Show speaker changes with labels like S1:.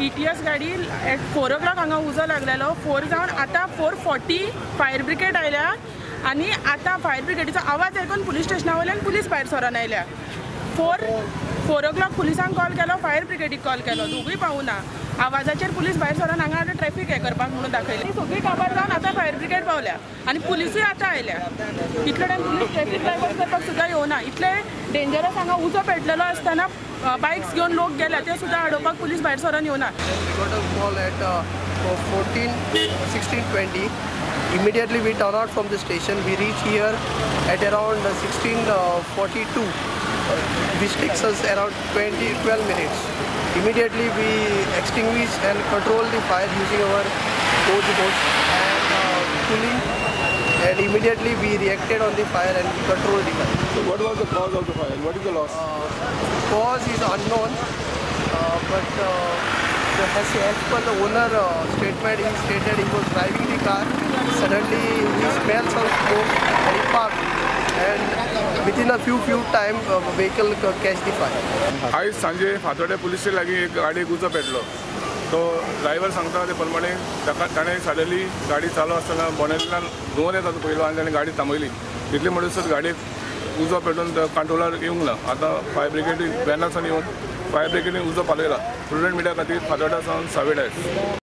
S1: ETS गाडी eight 4 o'clock हांगा उजो लागलेलो. 4 जावन आतां 4:40 फायर ब्रिगेड आयल्या आनी आतां फायर ब्रिगेडीचो आवाज आयकून पुलीस स्टेशना वयल्यान पुलीस भायर सरोन आयल्या. 4 o'clock पुलिसांक कॉल केलो, फायर ब्रिगेडीक कॉल केलो, दोगूय पावना. आवाजाचेर पुलीस भायर सरोन हांगा आतां ट्रॅफिक हें करपाक म्हणून दाखयलें. सगळी काबार जावन आतां फायर ब्रिगेड पावल्या आनी पुलिसूय आतां आयल्या. इतलो टायम पुलीस ट्रॅफिक डायवर्ट करपाक सुद्दां येवना. इतले डेंजरस हांगा उजो पेटलेलो आसतना बायक्स घेवन लोक गेल्या ते सुद्दां आडोवपाक पुलीस भायर सरोन येवना.
S2: 16:20. Immediately we turn out from the station. We reach here at around 16:42, which takes us around 12 minutes. Immediately we extinguish and control the fire using our hose boats and cooling, and immediately we reacted on the fire and we controlled the fire.
S3: So what was the cause of the fire? What is the loss?
S2: Cause is unknown, but as per the owner statement, he stated he was driving the car. Suddenly he smelled some smoke and he parked, and within a few time vehicle catch the fire.
S3: आयज सांजे फातोड्या पुलिसे लागीं एक गाडयेक उजो पेटलो. तो driver सांगता ते प्रमाणे ताका ताणें सडनली गाडी चालू आसतना बोनेटल्यान धुंवर येता पयलो आनी ताणें गाडी थांबयली. तितले म्हणसर गाडयेक उजो पेटून कंट्रोलार येवंक ना. आतां फायर ब्रिगेडी वेनासान येवन फायर ब्रिगेडीन उजो पालयला. प्रुडंट मिडिया खातीर फातोड्या सावन सावेडायस.